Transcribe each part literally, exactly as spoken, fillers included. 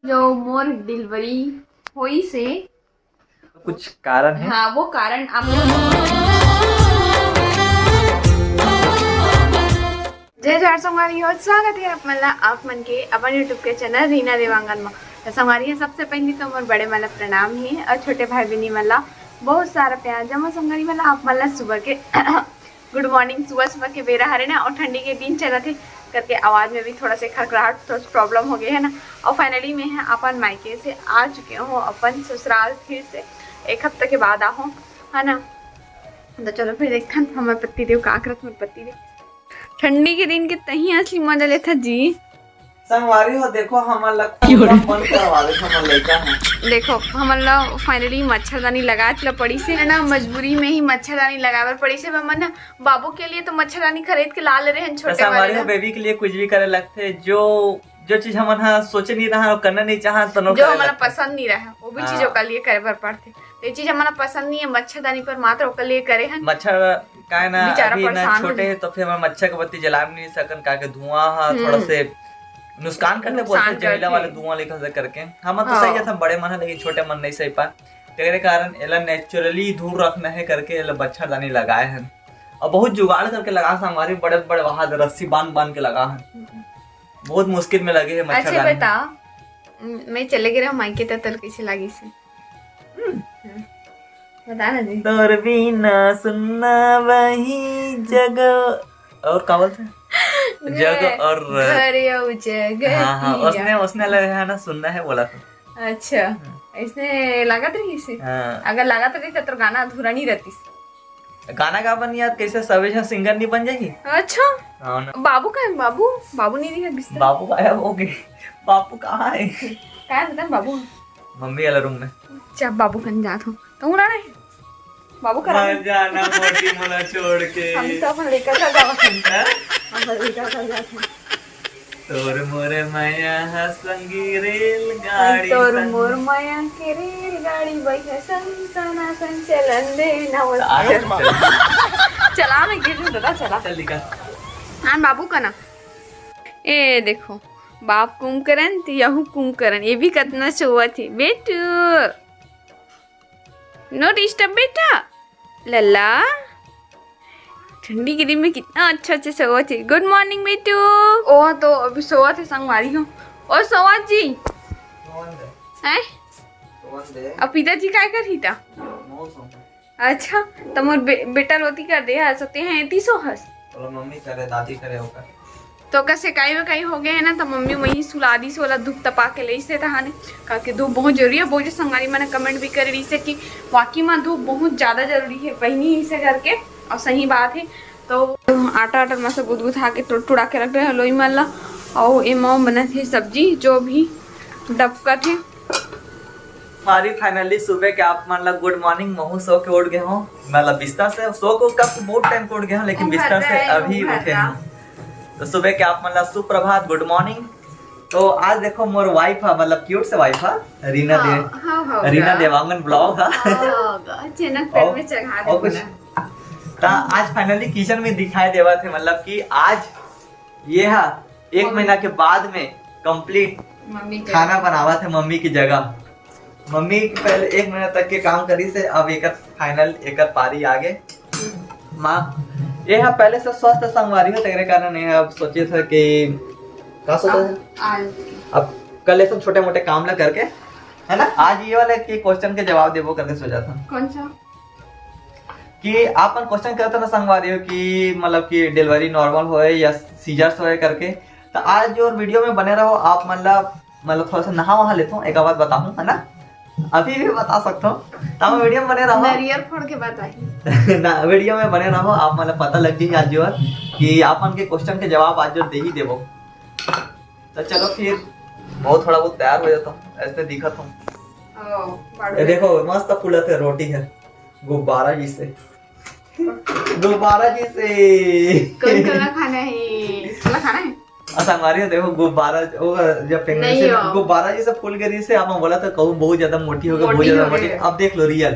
जो मोर डिलीवरी होइस हे, कुछ कारण है। हाँ, वो कारण आप जय जोहार संगवारी हो, स्वागत है आप मन ला, आप मन के अपन YouTube के चैनल रीना देवांगन म। त संगवारी हो, सबसे पहली तो मोर बड़े मन ला प्रणाम हे और छोटे भाई बहिनी मन ला बहुत सारा प्यार। जम्मो संगवारी मन ला, आप मन ला सुबह के गुड मॉर्निंग। सुबह सुबह के बेरा हरे ना, और ठंडी के दिन चलत हे करके आवाज में भी थोड़ा से खड़खड़ाहट, थोड़ा सा प्रॉब्लम हो गया है ना। और फाइनली मैं है अपन मायके से आ चुके हूँ, अपन ससुराल फिर से एक हफ्ता के बाद आहो, है ना। तो चलो फिर देखन हमर पति देव का करत, मोर पति देव। ठंडी के दिन के तही असली मजा लेथा जी। संगवारी हो, देखो हमन ला खून का फोन करवा दे, हमन लइका हैं। देखो, हमन ला फाइनली मच्छरदानी लगाए ला पड़ी से, है ना, मजबूरी में ही मच्छरदानी लगाए बर पड़ी से। हमन ना बाबू के लिए तो मच्छरदानी खरीद के ला ले रहे हैं, तो छोटे संगवारी वाले हो, ना। बेबी के लिए कुछ भी करे लगथे, जो जो चीज हमन हा सोचे नहीं रहा, करना नहीं चाहा, तो नो जो करे हमन ला लगथे। पसंद नहीं रहा, वो भी चीज हाँ। ओकर लिए करे बर पड़थे। तो ये चीज हमन ला पसंद नहीं है, मच्छरदानी पर मात्र ओकर लिए करे हैं। मच्छर का है ना, बेचारा अभी ना परेशान हो छोटे जाए। है, तो फिर हमन मच्छर के बत्ती जला भी नहीं सकन, काहे कि धुआं हा हम्म। थोड़ा से नुकसान करथे, नुकसान बोलथे जहरीला करथे। वाला धुआं लेखा से करके। हमन तो हाँ। सही जाथन, बड़े मन है, लेकिन छोटे मन नहीं सही पाए। तेरे कारण एला नेचुरली दूर रखना है करके एला मच्छरदानी लगाए हैं। और बहुत जुगाड़ करके लगा संगवारी, बड़े बड़े वहां रस्सी बांध बांध के लगा है। बहुत मुश्किल में लगे है अच्छा मच्छरदानी। बता, म-, मैं चले गए रहा मायके, त तोर कैसे लागिस हे? हम्म। हम्म। बता ना जी। तोर बिना सुन्ना वही जग, और का बोलथे? जग और घर अउ जग हाँ, हाँ, पिया। उसने, उसने लगे है ना, सुन्ना है बोला था। अच्छा, हाँ। इसने लागत रहिस हे? हाँ। अगर लागत रही त तोर गाना अधूरा नहीं रहतिस। गाना का बन यार, कैसे सबे झन सिंगर नहीं बन जाही? अच्छा। हाँ ना। बाबू का है? बाबू, बाबू नहीं दिखा बिस्तर। बाबू गायब हो गए। बाबू कहाँ है? कहाँ है बता बाबू? मम्मी वाला रूम में। अच्छा, बाबू कन जात हो तो उड़ा नहीं। बाबू करा मत जाना मोटी मोला छोड़ के। हम तो अपन लेकर का जावत हन। हैं? अपन लेकर का जावत हन। तोर मोर मया ह संगी रेलगाड़ी तोर संग। मोर मया के रेलगाड़ी बइठे सन सना सन चलन दे ना वो। आ, चल। चला मैं गिर दादा चला। चल निकल। हाँ बाबू का ना। ए देखो, बाप कुंभकर्ण त यहू कुंभकर्ण, ये भी कतना सोवत हे बेटू। No disturb बेटा। लल्ला, ठंडी के दिन में कितना अच्छा अच्छा सोवत हे। गुड मॉर्निंग बेटू। ओ तो अभी सोवत हे संगवारी हो। ओ सोवत जी। सोवन दे। हैं? सोवन दे। अब पिताजी काय करही ता? मौसम। अच्छा, त मोर बे-, बेटा रोटी कर दे हस, ते हैं ती सो हस। बोलो मम्मी करे, दादी करे ओकर। तो ओकर सेकाई वेकाई हो गए है ना, तो मम्मी वहीं सुला दिस, ओला धूप तपा के लइसे तहाने, काकि धूप बहुत जरूरी है। बहुत जो संगवारी मन कमेंट भी करे रहिसे कि वाकई में धूप बहुत ज्यादा जरूरी है, बहिनी इसे करके, और सही बात है। तो आटा आटा मस्त गुदगुदा के टुड़-, टुड़ा के रख रहे हैं लोई मन ला, और एमा बनत है सब्जी, जो भी डबकत है। हमारी फाइनली सुबह के आप मन ला गुड मॉर्निंग। महू सो के उठ गए हो, मतलब बिस्तर से सो के कब बहुत टाइम के उठ गए हो, लेकिन बिस्तर से अभी उठे हो। तो सुबह के आप मन ला सुप्रभात, गुड मॉर्निंग। तो आज देखो मोर वाइफ है, मतलब क्यूट से वाइफ है, रीना हाँ, दे-, हाँ, हाँ, रीना हाँ। देवांगन ब्लॉग है। हाँ, हाँ, अचानक पेट और, में चढ़ा और दे कुछ बोला। ता आज फाइनली किचन में दिखाई देवा थे, मतलब कि आज ये हा एक मम्मी। महीना के बाद में कंप्लीट मम्मी के। खाना बनावा थे मम्मी की जगह। मम्मी पहले एक महीना तक के काम करी से, अब एकर फाइनल एकर पारी आ गे। हम्म। माँ, ये हा पहले से स्वस्थ संगवारी हो, तेरे कारण ये अब सोचे थे कि का सोचे थे? आ, आ। अब कर लेथन छोटे मोटे काम ला करके, है ना? आज ये वाले के क्वेश्चन के जवाब देबो करके सोचा था। कौन सा? कि आप मन क्वेश्चन करत ना संगवारी हो कि मतलब कि डिलीवरी नॉर्मल होए या सीजर्स होए करके, तो आज जो वीडियो में बने रहो। आप मन ला मतलब थोड़ा सा नहा वहा लेता हूँ, एक बात बताऊँ, है ना, अभी भी बता सकता हूँ, तो आप वीडियो में बने रहो। नरियर फोड़ के बताई। ना, वीडियो में बने रहो, आप मतलब पता लग जाए आज जो है कि आप मन के क्वेश्चन के जवाब आज जो दे ही देबो। तो चलो फिर, बहुत थोड़ा बहुत तैयार हो जाता हूँ, ऐसे दिखत हूँ। ओ, ये देखो मस्त फूलत है, रोटी है, गुब्बारा जैसे। गुब्बारा जैसे। कौन कौन खाना है? कौन खाना है? अच्छा, हमारी देखो गुब्बारा, वो जब प्रेगनेंसी नहीं में हो। गुब्बारा जैसे फूल गई से, आप बोला तो कहूँ बहुत ज्यादा मोटी हो गई, बहुत मोटी ज्यादा हो मोटी। गई। अब देख लो रियल।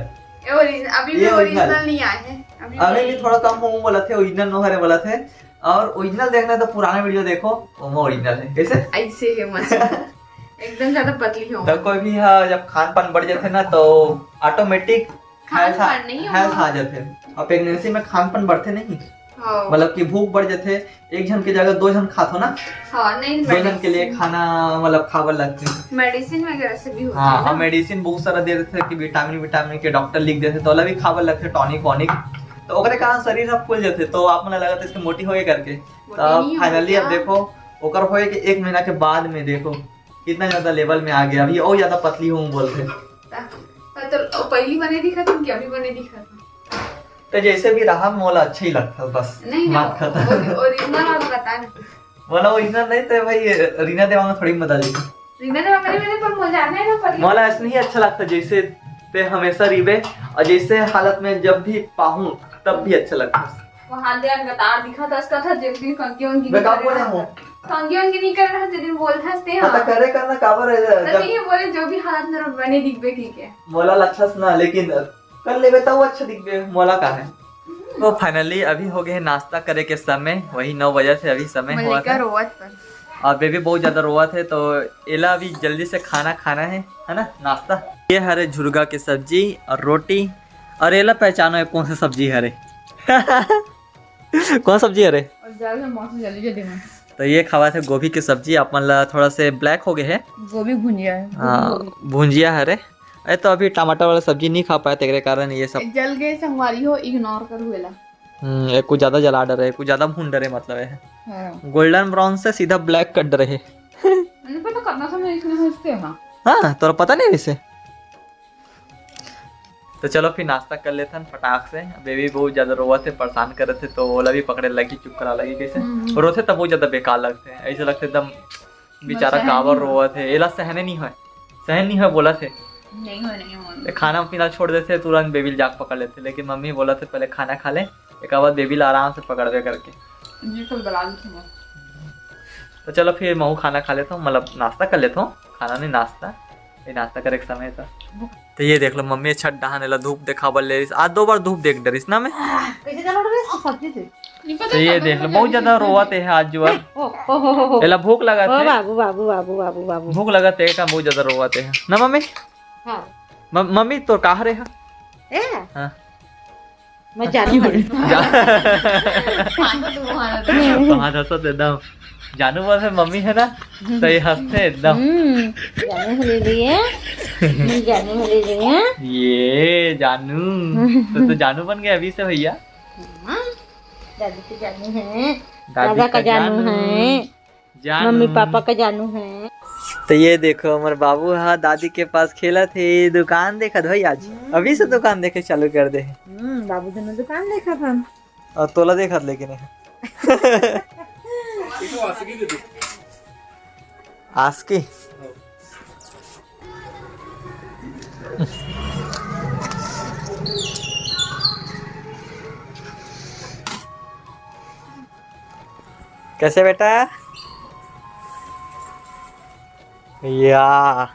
ये ओरिजिन-, अभी ये भी ओरिजिनल। ओरिजिनल नहीं आए हैं। अभी अभी भी। भी थोड़ा कम हो बोला थे, ओरिजिनल नो हरे बोला थे। और ओरिजिनल देखना है तो पुराना वीडियो देखो, वो ओरिजिनल है। कैसे? ऐसे है मस्त। एकदम ज्यादा पतली हो। तो कोई भी हा, जब खान पान बढ़ जाथे ना, तो ऑटोमेटिक खान हेल्थ आ, पान नहीं हेल्थ होगा। आ जाथे। और प्रेगनेंसी में खान पान बढ़थे नहीं, हाँ। मतलब कि भूख बढ़ जाथे। एक झन के जगह दो झन खाथो ना, हाँ, नहीं, दो झन के लिए मेडिसिन। खाना मतलब खाबर लगथे। मेडिसिन वगैरह से भी होता हाँ, है ना? और मेडिसिन बहुत सारा दे देथे कि विटामिन, विटामिन के डॉक्टर लिख देथे, तो ओला भी खाबर लगथे, टॉनिक वॉनिक। तो ओकरे कारण शरीर ह फूल जाथे। तो आप मन ल लगत इसके मोटी होए करके। मोटी तो नहीं फाइनली होई अब क्या? देखो, ओकर होए के एक महीना के बाद में देखो कितना ज्यादा लेवल में आ गया। अभी और ज्यादा पतली हूँ बोलथे। ता-, ता तो पहली बने दिखत हूँ कि अभी बने दिखत हूँ? तो जैसे भी रहा, मोला अच्छा ही लगता बस। नहीं, नहीं, बात खत्म। ओरि-, ओरिजिनल और बता ना। मोला ओरिजिनल नहीं तो भाई, रीना देवा में थोड़ी बदल दी। रीना देवा मेरे, मेरे पर मोला जानना है ना, पतली। मोला ऐसे नहीं अच्छा लगता, जैसे ते हमेशा रिबे और जैसे हालत में जब भी पाहूँ तब भी अच्छा लगता। वो हाथ दे, अनगतार दिखा था, उसका था, जब भी कंगी वंगी मैं नहीं का करे बोले रहा हूँ? था। कंगी वंगी नहीं करे रहा, तेरे दिन बोलता हंसते हैं। पता करे करना काबर है, तो जब नहीं, ये बोले जो भी हालत में बने दिखबे, ठीक है। मोला अच्छा सुना, लेकिन कर लेबे तब अच्छा दिखबे, मोला का है। तो फाइनली अभी हो गए नाश्ता करे के समय, वही नौ बजे से अभी समय हुआ मलिका था। रोवत पर। और बेबी बहुत ज्यादा रोवत है, तो एला अभी जल्दी से खाना खाना है, है ना, नाश्ता। ये हरे झुरगा के सब्जी और रोटी, और एला पहचानो है कौन सी सब्जी हरे? कौन सब्जी हरे? और जल्दी, मौसम जल्दी जल्दी में। तो ये खावा थे गोभी के सब्जी, आप मन ला थोड़ा से ब्लैक हो गए है। गोभी भुंजिया है, हाँ, गोभी। भुंजिया हरे। अरे तो अभी टमाटर वाला सब्जी नहीं खा पाए, तेरे कारण ये सब। जल गए संगवारी हो, इग्नोर कर हुएला। हम्म, ये कुछ ज्यादा जला डरे, कुछ ज्यादा भून डरे, मतलब है। हाँ। गोल्डन ब्राउन से सीधा ब्लैक कर डरे है। मैंने पता करना था, मैं इसमें हंसते हैं। हाँ, तोरा पता नहीं वैसे। तो चलो फिर नाश्ता कर लेथन फटाक से। बेबी बहुत ज्यादा रोवत है, परेशान करत है, तो ओला भी पकड़े लगी, चुप करा लगी कैसे। हम्म। रोथे तब बहुत ज्यादा बेकार लगथे, ऐसे लगथे एकदम बेचारा काबर रोवत है, एला सहने नहीं होय, सहन नहीं होय बोलत है। नहीं होय, नहीं होय। ते खाना पीना छोड़ देथे, तुरंत बेबी ल जाके पकड़ लेथे, लेकिन मम्मी बोलत है पहले खाना खा ले, एक बाद बेबी ला आराम से पकड़बे करके। ये कल बला देथे मैं। तो चलो फिर महू खाना खा लेता हूँ, मतलब नाश्ता कर लेता हूँ, खाना नहीं नाश्ता, ये नाश्ता करे के समय था। तो ये देख लो मम्मी छठ डहान एला धूप देखाबर ले रहिस, आज दो बार धूप देख डरिस ना मैं। कैसे चलो रे इसको सब्जी से? नहीं पता तो ये था, देख लो, बहुत ज्यादा रोवत है आज जुआ। ओ, ओ, हो, हो, हो। एला भूख लगत ओ है। बाबू, बाबू, बाबू, बाबू, बाबू। भूख लगत है का, बहुत ज्यादा रोवत है ना मम्मी? हाँ। म-, मम्मी तोर का हरे हा? ए? हाँ। मैं जानू हरे। जा-, तो हाथ हंसत एकदम। जानू बोल है मम्मी है ना, तो ये हंसते एकदम। हम्म, जानू हरे लिए। मैं जानू हरे लिए। ये जानू, तो, तो जानू बन गए अभी से भैया। हाँ, दादी के जानू है, दादी दादा का का जानू जानू। है, जानू। मम्मी पापा का जानू है। तो ये देखो, हमर बाबू हा दादी के पास खेलत हे, दुकान देखत भाई आज, हम्म। अभी से दुकान देखे चालू कर दे हे। हम्म, बाबू दोनों दुकान देखत हन। और तोला देखत लेकिन है। आस्की। कैसे बेटा? या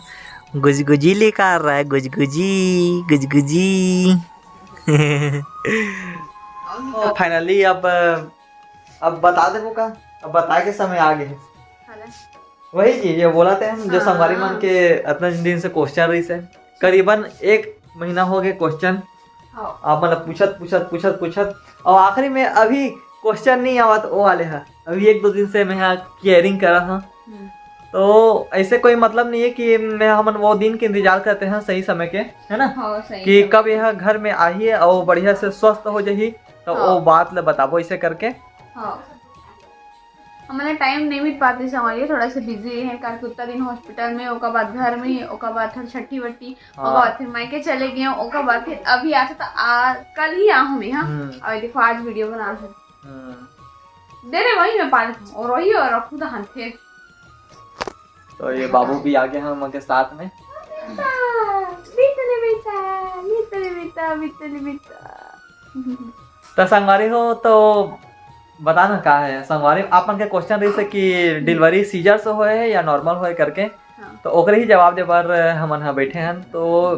गुजगुजी लेकर आ रहा है, गुजगुजी, गुजगुजी। तो फाइनली अब, अब बता देबो का? अब बताए के समय आ गए है। हाँ ना। वही चीज ये बोला थे हम, जो हाँ। संगवारी मन के इतना दिन से क्वेश्चन रही से, करीबन एक महीना हो गए क्वेश्चन। हाँ। आप मतलब पूछत, पूछत, पूछत, पूछत, और आखिरी में अभी क्वेश्चन नहीं आवत वो वाले है। अभी एक दो दिन से मैं यहाँ केयरिंग करा था। हम्म। तो ऐसे कोई मतलब नहीं है कि मैं, हमन वो दिन के इंतजार करते हैं सही समय के, है ना? हाँ, सही कि समय। कब यह घर में आही और बढ़िया से स्वस्थ हो जाही, तो हाँ। वो बात ले बताबो ऐसे करके। हाँ। हमन ला टाइम नहीं मिल पाते संगवारी, थोड़ा से बिजी रहे, काहे कि उतना दिन हॉस्पिटल में, ओकर बाद घर में, ओकर बाद फिर छठी वट्टी, हाँ। ओकर बाद फिर मायके चले गए, ओकर बाद फिर अभी आते तो आ, कल ही आ हमें, हाँ। हम्म। और देखो आज वीडियो बना रहे। हम्म। दे रे वही मैं पालत हूँ और वही और रखू तो हन फिर। तो ये बाबू भी आ गए हैं हम के साथ में। बेटा, बेटा रे बेटा, बेटा रे बेटा, बेटा रे बेटा। तो संगवारी हो तो बता ना का है संगवारी, आप मन के क्वेश्चन रही से कि डिलीवरी सीजर से होए है या नॉर्मल होए करके, हाँ। तो ओकरे ही जवाब दे बर हमन ह बैठे हन। तो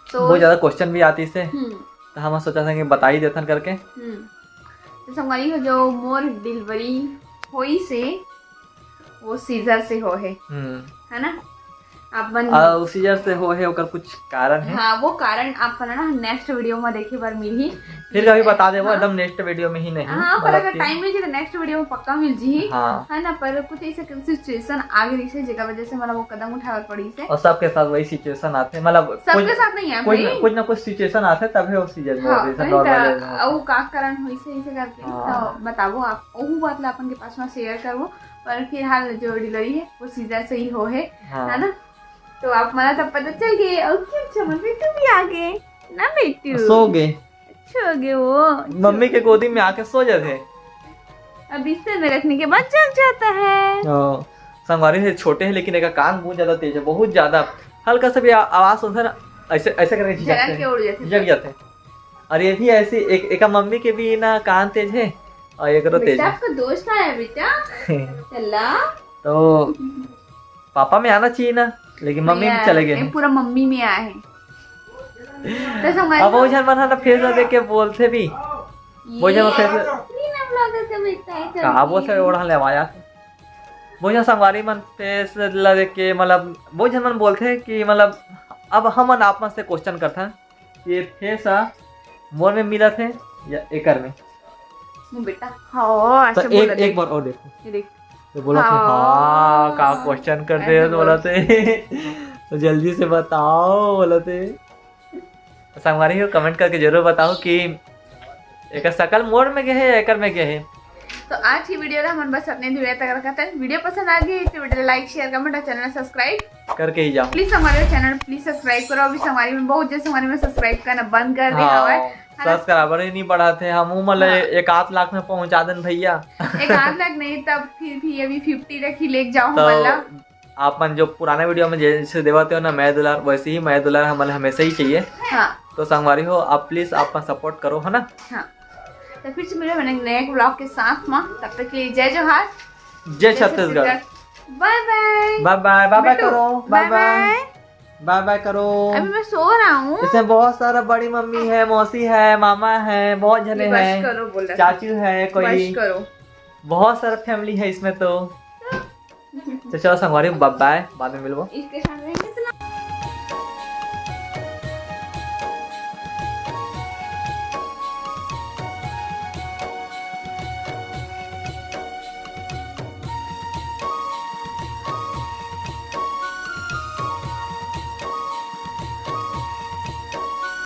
तो बहुत ज्यादा क्वेश्चन भी आती से, हम्म। तो हम सोचा था कि बता ही देथन करके। हम्म। तो संगवारी हो जो मोर डिलीवरी होई से वो सीजर से हो है। हम्म। है ना। आप मन और सीजर से हो है ओकर कुछ कारण है। हाँ, वो कारण आप मन ना नेक्स्ट वीडियो में देखे बर मिलही। फिर कभी बता देबो, एकदम नेक्स्ट वीडियो में ही नहीं। हाँ, पर अगर टाइम मिल जाए तो नेक्स्ट वीडियो में पक्का मिल जी। हाँ। है ना, पर कुछ ऐसे सिचुएशन आ गई से, जेकर वजह से मतलब वो कदम उठावे पड़ी से। और सबके साथ वही सिचुएशन आते, मतलब सबके साथ नहीं है कुछ भाई। ना कुछ ना कुछ सिचुएशन आते, तभी वो सीजर में हाँ, होते, वही नॉर्मल तो, डेज में होते। वो का कारण होई से इसे करके हाँ। तो बताबो आप, ओहू बात ला अपन के पास में शेयर करबो। पर फिलहाल जो डिलीवरी है वो सीजर से ही हो है, हाँ। है ना। तो आप मन ला तो पता चल गए, और क्यों चमन बेटू भी आ गए ना बेटू। सो गए। सो गए वो। मम्मी के गोदी में आके सो जाते। अब बिस्तर में रखने के बाद जग जाता है। ओ, संगवारी है, छोटे है लेकिन एका कान बहुत ज्यादा तेज है, बहुत ज्यादा। हल्का सा भी आ- आवाज सुनता ना, ऐसे ऐसे करके झिझकते झड़क के हैं, उड़ जाते झिझक जाते हैं। और ये भी ऐसी एक एका मम्मी के भी ना कान तेज है और एकरो तेज बेटा, है। आपका दोस्त आया बेटा, चला। तो पापा में आना चाहिए ना, लेकिन मम्मी में भैया, चले गए ये हैं। पूरा मम्मी में आए हैं। तो संगवारी अब वो झन मन ह ना फेस ला देख के बोलते भी। वो जब फेस नीना ब्लॉगर का बेटा है का बोलते ओढ़ा ले आवाज आते। वो जन संगवारी मन फेस ला देख के, मतलब वो जन मन बोलते हैं कि मतलब अब हमन आप मन से क्वेश्चन करते हैं, ये फेस हा मोर में मिलत है या एकर में? वो बेटा, हाँ, तो ऐसे एक बोला एक देख। बार और देखो, ये देख। तो बोला था, हाँ। हाँ, का क्वेश्चन कर दे ऐसे हो, बोला थे। तो जल्दी से बताओ, बोला थे। तो संगवारी हो, कमेंट करके जरूर बताओ कि एकर शकल मोर में गए है या एकर में गए है। तो आज की वीडियो ला हमन बस अपने दूरिया तक रखत हन। वीडियो पसंद आ गई तो वीडियो लाइक, शेयर, कमेंट और चैनल सब्सक्राइब करके ही जाओ। प्लीज हमारे चैनल प्लीज सब्सक्राइब करो। अभी संगवारी मन बहुत जन संगवारी मन सब्सक्राइब करना बंद कर दे हवय। हाँ, सब्सक्राइबर ही नहीं बढ़ाते, हम मतलब हाँ। एक आध लाख में पहुंचा देन भैया। एक आध लाख नहीं, तब फिर भी अभी फिफ्टी तक ही लेके जाओ तो हमन ला। आप मन जो पुराना वीडियो में जैसे देवत हो ना मया दुलार, वैसे ही मया दुलार हमन हमेशा ही चाहिए। हाँ। तो संगवारी हो, आप प्लीज आप सपोर्ट करो, है ना। हाँ, तो फिर से मिलो मैंने नए ब्लॉग के साथ में। तब तक के लिए जय जोहार, जय छत्तीसगढ़। बाय बाय। बाय बाय, बाय बाय बेटू, करो, बाय बाय बाय, बाय बाय करो। अभी मैं सो रहा हूँ। इसमें बहुत सारा बड़ी मम्मी है, मौसी है, मामा है, बहुत जने बस हैं, करो बोला। चाचू है बस कोई, करो। बहुत सारा फैमिली है इसमें तो। तो चलो संगवारी, बाय बाय, बाद में मिलबो। इसके सामने